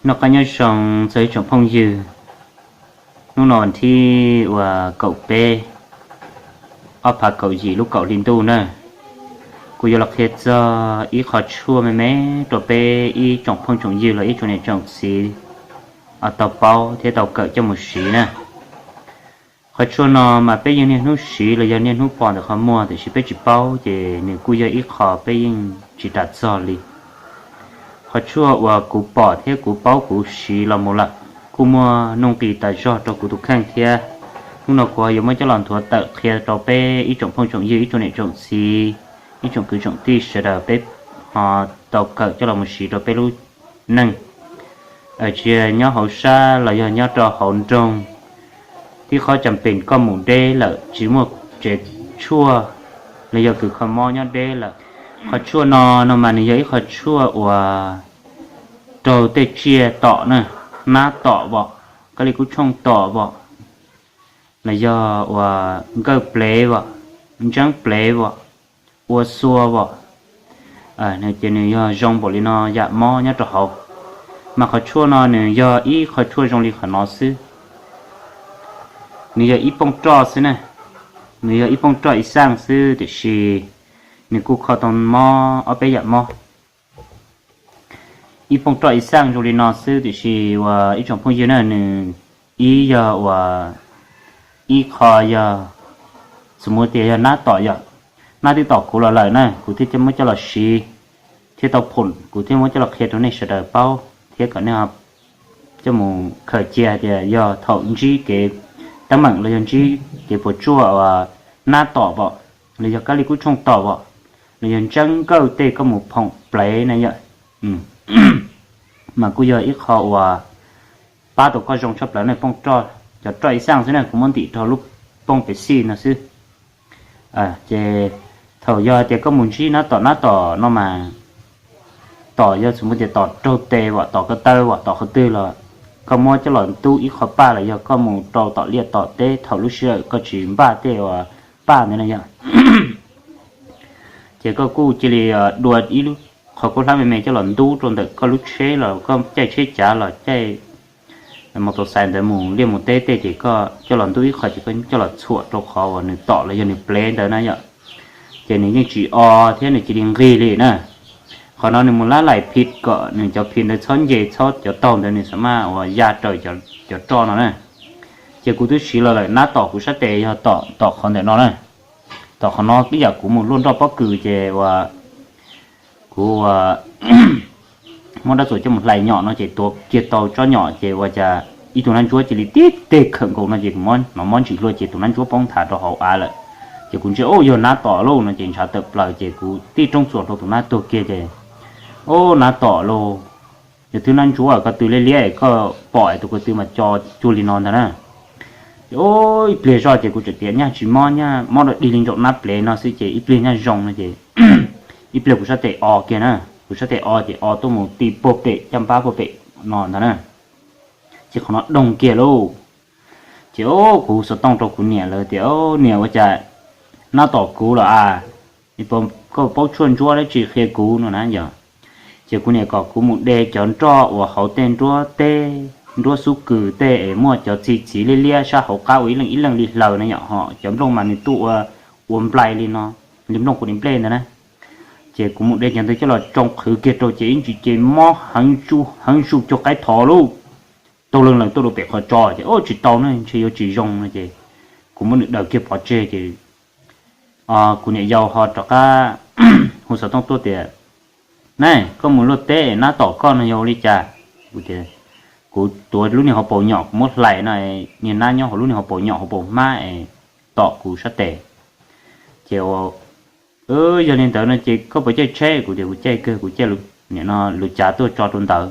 Noj qab nyob zoo txog ib tsoom phooj ywg, hnub no thib uas kaum peb, ob phav kaum yim lub kaum hli ntuj na, kuv yuav los qhia txog ib qho tshuaj me me rau peb ib tsoom phooj tsoom ywg los ib tsoom niam tsoom txiv tau paub thiab tau kawm coj mus siv na. Qhov tshuaj no mas peb yeej niaj hnub siv los yog niaj hnub pom ntawm qhov muag, tiam sis peb tsis paub ces nws kuj yog ib qho peb yeej tsis ras txog li. Qhov tshuaj uas kuv pom thiab kuv paub kuv siv los mus lawm, kuj muaj nuj nqis tas zog rau kuv tus kheej thiab. Hnub no kuv yuav muab coj los nthuav tawm qhia rau peb ib tsoom phooj tsoom ywg, ib tsoom niam tsoom txiv, ib tsoom kwv tsoom tij sawv daws peb ho tau kawm coj los mus siv rau peb lub neej, tsis nyob hauv sab los yog nyob rau hauv nroog. Tib qhov cas pes koj mus deb lawm tsis muaj tsev tshuaj los yog kws kho mob nyob deb lawm. Qhov tshuaj no no mas nws yog ib qho tshuaj uas raug tej tsiaj tom na, nab tom vom, kab li kub tshooj tom vom, los yog uas nkawj plev vom, ntseeb plev vom, ua xua vom, ces nws yog zoo npaum li no yam mob nyob rau hauv. Mas qhov tshuaj no nws yog ib qho tshuaj zoo li qhov no xwb. Nws yog ib pooj roj xwb na, nws yog ib pooj roj ib xaj xwb tiam sis nws kuj kho tau mob ob peb yam mob. Ib pooj roj ib xaj zoo li no xwb tiam sis uas ib tsoom phooj ywg na, nws ib yog uas ib qho yog, xws mus tias yog nab tom, yog nab twb tom kuv los lawm na, kuv thiaj muab coj los siv thiab tau phoom, kuv thiaj muab coj los qhia rau nej sawv daws paub thiab kom nej coj mus khaws cia hais tias yog thaum ntsib kev teeb meem los yog ntsib kev puas tsuaj uas nab tom vom, los yog kab li kub tshooj tom vom, los yog ntseeb nkawj tej koj mus phoom plev na yom, mas kuj yog ib qho uas pab tau koj zoo tshaj plaws ne. Pooj roj, cov roj ib xaj xwb na, kuv muab ntim rau lub pooj pes xij no xwb. Ces thaum yog hais tias koj mus ntsib nab tom, nab tom no mas tom yog xws mus tias tom raug tes vom, tom ko taw vom, tom qhov twg los koj muab coj los ntub ib qho paj los yog koj mus rau tom liaj tom teb thaum lub sij hawm koj tsis npaj tej uas paj ntawd na yom, ces koj kuj cia li dua ib lub qhov khaub hlab me me coj los ntub rau ntawm koj lub tsheb los koj caij tsheb cav los caij mos tos xais ntawd mus liaj mus teb tej ces koj coj los ntub ib qho ces koj coj los txhuam rau qhov uas nws tom los yog nws plev ntawd na yom. Ces nws yeej tsis o thiab nws cia li nqig li na. Qhov no nws mus lab lais phim kom nws cov phim ntawd txhob nce, txhob cov taug ntawd nws xam maj uas ya raws cov roj no na. Ces kuv twb siv los lawm, nab tom kuv sab tes yog tom, tom qhov ntawm no na. Tom qhov no ib yam kuv mus luaj nroj pob kws ces uas kuv muab dab txuas coj mus hlais nyom no ces tuav kiag tau tsob nyom ces ua cas ib tug nab ntsuab cia li tib teg khawm nkaus no ces kuv hnov mob ntsim hlua ces tus nab ntsuab poob nthav rau hauv av lawm. Ces kuv ntsia, u, yog nab tom lauj no ces ntshav tawm plaws ces kuv tib roob txuas rau tus nab tuag kiag ces, u, nab tom lauj, yog twb nab ntsuab ko tw liab liab koj pom es tus ko tw mas co cuag li no ntag na. Ces u, ib pliag zoj ces kuv tseem tias nyaj tsis mob, nyaj mob dog dig li ntsaum nab plev no xwb ces ib pliag nyaj zoo no ces ib pliag kuv sab tes o kiag na, kuv sab tes o ces o tuaj mus ti puag pem caj npab puag pem no ntag na. Ces qhov no doog kiag lauj. Ces u, kuv xov tooj rau kuv niam lawv tias, niam, ua cas nab tom kuv los a, koj paub tshuaj ntsuab dab tsi qhia kuv no na yom. Ces kuv niam kom kuv mus de cov nroj uas hauv tej nruab teb, nruab xub kws tej es muaj cov txi txiv liab liab sab hauv qab ua ib leej ib leej li hlaws na yom, ho cov nplooj mas nws tuaj ua, ua nplai li no, li nplooj kuv li nplej ntawd na. Ces kuv mus de cov ntawd coj los tsoo qhwv kiag rau ces ib ntsis ces mob heev, heev zuj cuag qaib thov lauj. Taug leej lees tuaj rau pem qhov tso ces, u, tsis tau na, ntshe yuav tsis zoo no ces kuv muab nws daws kiag pov tseg ces kuv niam yau ho rov qab hu xov tooj tuaj tias, ne, koj mus luaj teb nab tom koj no yog ua li cas? Kuv tias, kuv tuav lub niag hauv paus nyom kuv muab hlais no, niag nab nyob hauv lub niag hauv paus nyom hauv paus hmab es tom kuv sab tes. Ces yog li ntawd no ces koj puas caij tsheb? Kuv tias kuv caij kawg, kuv caij nim no lub cav tuaj tso rau ntawd.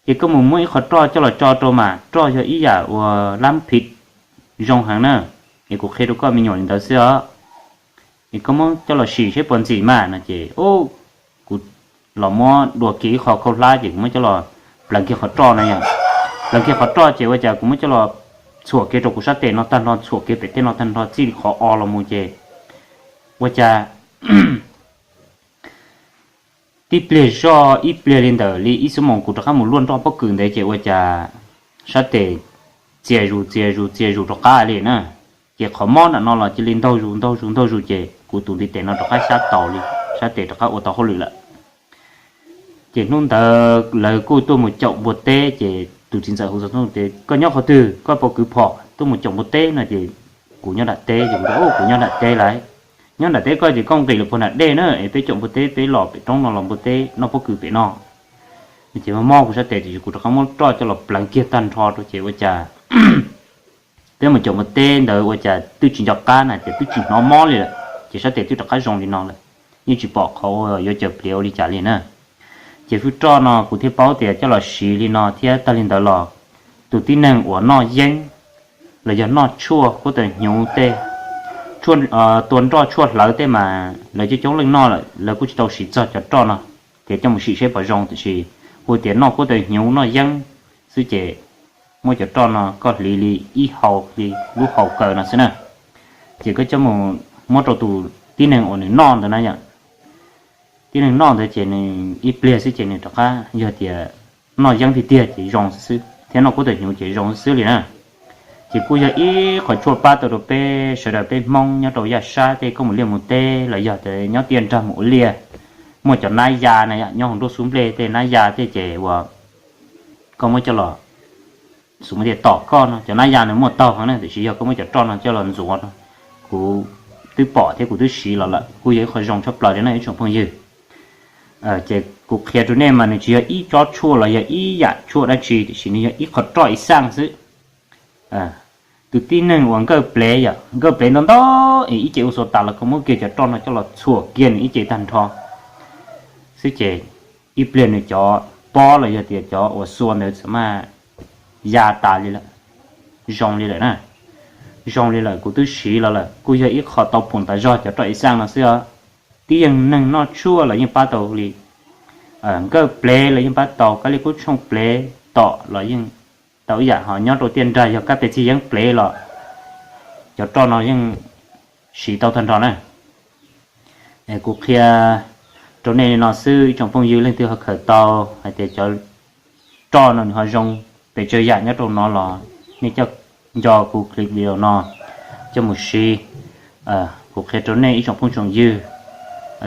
Ces koj mus muab ib qho roj coj los tso rau mas, roj yog ib yam uas lab phim zoo heev na, es kuv qhia rau koj me nyuam li ntawd xwb os. Es koj muab coj los sim seb puas ntxim mas no ces, u, kuv los muab dua kiag ib qho khaub hlab ces kuv muab coj los pleev kiag qhov roj na yom. Pleev kiag qhov roj ces ua cas kuv muab coj los txhuam kiag rau kuv sab tes no tag nrho, txhuam kiag pem tej no tag nrho, txij li qhov o los mus ces ua cas tib pliag zoj ib pliag li ntawm li ib xuab moos kuv rov qab mus luaj nroj pob kws ntawd ces ua cas sab tes txias zus txias zus txias zus rov qab li na. Ces qhov mob nram no los cia li ntaug zus ntaug zus ntaug zus ces kuv tus ntiv tes no rov qab xyab taus li, sab tes rov qab ua tau hauj lwm lawm. Ces hnub ntawd lawv kuj tuaj mus caum npua teb ces tus txiv ntxawm hu xov tooj tias koj nyob qhov twg, koj puas kwv phom tuaj mus caum npua teb no ces kuv nyob nram teb ces kuv tias kuv nyob nram teb lawm. Nyob nram teb koj ces koj nqis los puag nram dej na es peb caum npua teb peb los pem roob no los npua teb noj pob kws pem no. Ces mob mob kuv sab tes tiam sis kuv rov qab muab roj coj los pleev kiag tag nrho rau ces ua cas peb mus caum npua teb ntawd ua cas twb tsis nco qab na ces twb tsis hnov mob li lawm ces sab tes twb rov qab zoo li no lawm, yeej tsis pom qhov uas yuav cawm pliav ua li cas li na. Ces hwj roj no kuv thiaj paub tias coj los siv li no thiab tag li ntawd los tus tib neeg uas noj yeeb los yog noj tshuaj kuab taw hnyuv tej, tua nroj tshuaj hlawv tej mas lawv coob coob leej noj lawm, lawv kuj tsis tau siv txog cov roj no, ces coj mus sim seb puas zoo tiam sis hu tias noj kuab taw hnyuv noj yeeb xwb ces muab cov roj no koj hliv li ib hau li lub hau kaw no xwb na. Ces koj coj mus muab rau tus tib neeg uas nws noj ntawd na yom, tib neeg noj ntawd ces nws ib pliag xwb ces nws rov qab yog tias noj yeeb tiag tiag ces zoo xwb xwb thiab noj kuab taw hnyuv ces zoo xwb xwb li na. Ces kuj yog ib qhov tshuaj pab tau rau peb sawv daws peb Hmoob nyob rau yaj sab tej koj mus liaj mus teb los yog tias nyob tiaj nrag mus ua liaj, muaj cov nab ya na yom, nyob hauv nruab xub nplej tej nab ya tej ces uas koj muab coj los, xus muaj tias tom koj no cov nab ya nws muaj taug heev na tiam sis yog koj muab cov roj no coj los ntxuav, kuv twb pom thiab kuv twb siv los lawm kuj yog ib qho zoo tshaj plaws li no ib tsoom phooj ywg. Ces kuv qhia rau nej mas nws tsis yog ib tsob tshuaj los yog ib yam tshuaj dab tsi tiam sis nws yog ib qho roj ib xaj xwb. Tus tib neeg uas nkawj plev yom, nkawj plev ntau ntau es ib ce ua xua tas los koj muab kiag cov roj no coj los txhuam kiag nws ib ce tag nrho xwb ces ib pliag nws cov pob los yog tias cov uas xua ntawd txawm maj ya tas li lawm, zoo li lawm na. Zoo li lawm kuv twb siv los lawm kuj yog ib qho tau pum tas zog cov roj ib xaj no xwb os. Tib yeej neeg noj tshuaj los yeej pab tau li, nkawj plev los yeej pab tau, kab li kub tshooj plev tom los yeej tau ib yam, ho nyob rau tiaj nrag yog kab pes txig yeeb plev los cov roj no yeej siv tau tag nrho na. Kuv qhia rau nej li no xwb ib tsoom phooj ywg leej twg ho khaws tau hais tias cov roj no nws ho zoo pes tsawg yam nyob rau no los nej coj nco kuv clip video no coj mus siv. Kuv qhia rau nej ib tsoom phooj tsoom ywg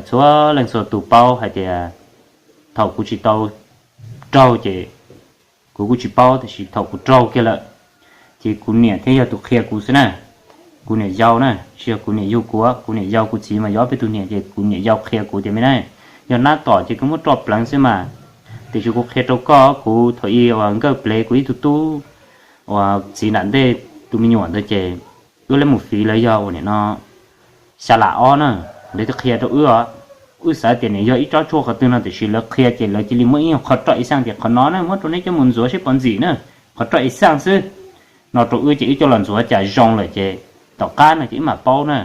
txhua leej txhua tus paub hais tias thaum kuv tsis tau raug ces kuv kuj tsis paub tiam sis thaum kuv raug kiag lawm ces kuv niam thiaj yog tus qhia kuv xwb na. Kuv niam yau na, tsis yog kuv niam yug kuv, kuv niam yau kuv txiv mas yog ob peb tug niam ces kuv niam yau qhia kuv tias me na, yog nab tom ces koj muab roj pleev xwb mas. Tiam sis kuv qhia rau koj, kuv thaum ub uas nkawj plev kuv ib tug tub uas txiv nram ntej tus me nyuam ntawd ces wb lawv mus fiv lawv yog uas nim no xya lam ob na, lawv thiaj qhia rau wb os. Wb xav tias nws yog ib tsob tshuaj qhov twg no tiam sis lawv qhia ces lawv cia li muab ib qho roj ib xaj tias qhov no na muab rau neb coj mus ntxuav seb puas ntxim na, qhov roj ib xaj xwb no rau wb ces wb coj los ntxuav cas zoo lawm ces tom qab no ces wb mam paub na.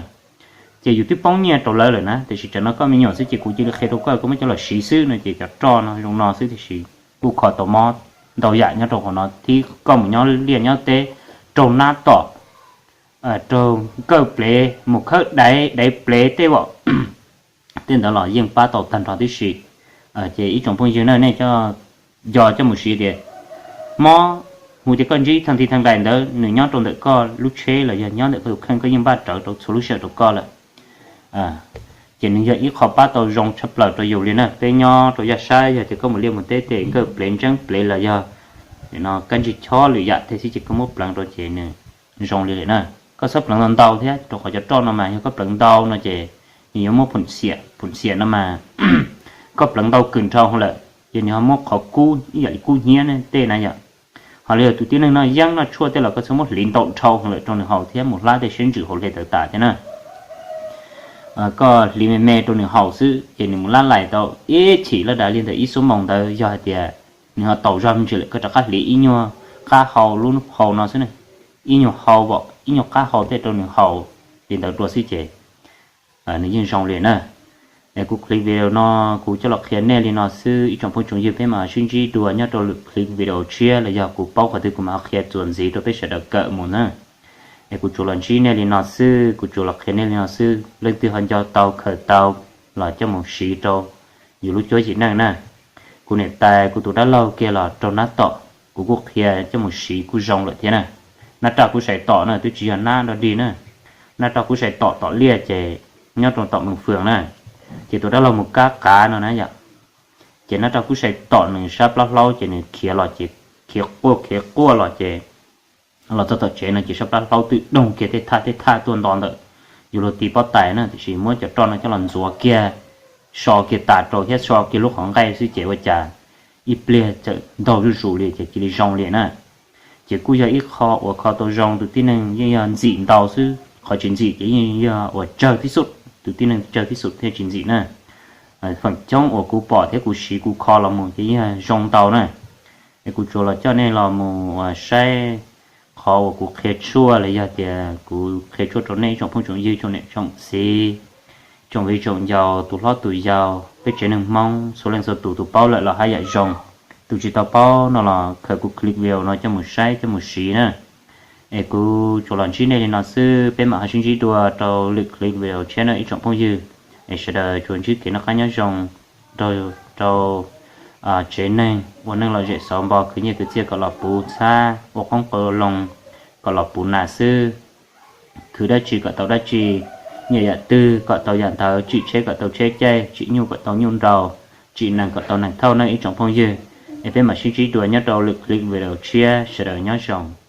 Ces yus twb poob nyiaj rau lawv lawm na tiam sis tsam no koj me nyuam xwb ces kuv cia li qhia rau koj, koj muab coj los siv xwb no ces cov roj no zoo no xwb tiam sis kuj kho tau mob ntau yam nyob rau qhov no thiab. Koj mus nyob liaj nyob teb, raug nab tom, raug nkawj plev, mus khawb daiv, daiv plev tej, tej ntawd los yeej pab tau tag nrho tib si. Ces ib tsoom phooj ywg na, nej coj, nco coj mus siv tias mob, hu tias koj ntsib thaj nti thaj nqaim ntawd nws nyob rau ntawm koj lub tsheb los yog nyob ntawm koj tus kheej koj yeej npaj rawv rau txhua lub sij hawm rau koj lawm. Ces nws yog ib qho pab tau zoo tshaj plaws rau yus li na. Peb nyob rau yaj sab yog tias koj mus liaj mus teb tej nkawj plev ntseeb plev los yog nim no kab ntsig chob lwm yam tej xwb ces koj muab pleev rau ces nws zoo li lawm na. Koj txhob pleev ntau ntau thiab rau qhov cov roj no mas yog koj pleev ntau no ces nws yuav muab phum xiam, phum xiam no mas koj pleev ntau kawg nrho lawm ces nws ho muab qhov kub ib yam li kub hnyiab tej na yom. Ho li tus tib neeg noj yeeb noj tshuaj tej los koj txhob muab hliv ntau dhau lawm rau nws haus thiab mus hlab tej siab ntsws hauv hle tawv tas thiab na. Koj hliv me me rau nws haus xwb ces nws mus lab lais tau ib chim laj dav li ntawm ib xuab moos ntawd yog hais tias nws ho taus zog me ntsis lawm koj rov qab hliv ib nyuag qab hau lub hau no xwb na, ib nyuag hau, ib nyuag qab hau tej rau nws haus li ntawd dua xwb ces nws yeej zoo li na. Es kuv clip video no kuv coj los qhia nej li no xwb ib tsoom phooj tsoom ywg, peb mam sib ntsib dua nyob rau lwm clip video tshiab los yog kuv paub qhov twg kuv mam ho qhia txuas ntxiv rau peb sawv daws kawm mus na. Es kuv tsuas los ntsib nej li no xwb, kuv tsuas los qhia nej li no xwb, leej twg ho nco tau khaws tau los coj mus siv rau yus lub cuab yim neej na. Kuv niam tais kuv tus dab laug kiag los raug nab tom, kuv kuj qhia coj mus siv kuj zoo lawm thiab na. Nab raj kuj sai tom na, twb tsis yog nab dog dig na, nab raj kuj sai tom tom liaj ces nyob rau tom Moos Fwm na. Ces tus dab laug mus kab qav no na yom, ces nab raj kuj sai tom nws sab plab hlaub ces nws khiav los ces khiav quaj khiav quaj los ces los txog tom tsev no ces sab plab hlaub twb doog kiag tej thaj tej thaj tuaj nto ntawm yus luag ti pob tais na, tiam sis muab cov roj no coj los ntxuav kiag, so kiag tas rau thiab so kiag lub qhov nqaij xwb ces ua cas ib pliag txawm ntaug zuj zus li ces cia li zoo li na. Ces kuj yog ib qho uas kho tau zoo, tus tib neeg yeej yog ntxim ntau xwb, qhov tsis ntxim ces yeej yog uas tsawg tib xub, tus tib neeg tsawg tib xub thiaj tsis ntxim na. Feem coob uas kuv pom thiab kuv siv kuv kho los mus ces yeej yog zoo ntau na. Es kuv tsuas los coj nej los mus saib qhov uas kuv qhia tshuaj los yog tias kuv qhia tshuaj rau nej ib tsoom phooj tsoom ywg tsoom niam tsoom txiv, tsoom viv tsoom ncaus, tus hlob tus yau, peb tsev neeg Hmoob txhua leej txhua tus, tus paub lawm los haj yam zoo, tus tsis tau paub no los khaws kuv click video no coj mus saib coj mus siv na. Es kuv tsuas los ntsib nej li no xwb, peb mam ho sib ntsib dua rau lwm click video tshiab na ib tsoom phooj ywg. Es sawv daws tsuas ntsib kev noj qab nyob zoo, nrog rau tsev neeg ua neej lom zem xauv npo, khwv nyiaj khwv txiaj kom los puv txhab, ua qoob qo loo kom los puv nas xwb. Khwv dab tsi kom tau dab tsi, nyiam yam twg kom tau yam ntawd, tsim tsheb kom tau tsheb caij, tsim nyuj kom tau nyuj nraus, tsim nees kom tau nees thauj na ib tsoom phooj ywg. Es peb mam sib ntsib dua nyob rau lwm click video tshiab, sawv daws nyob zoo.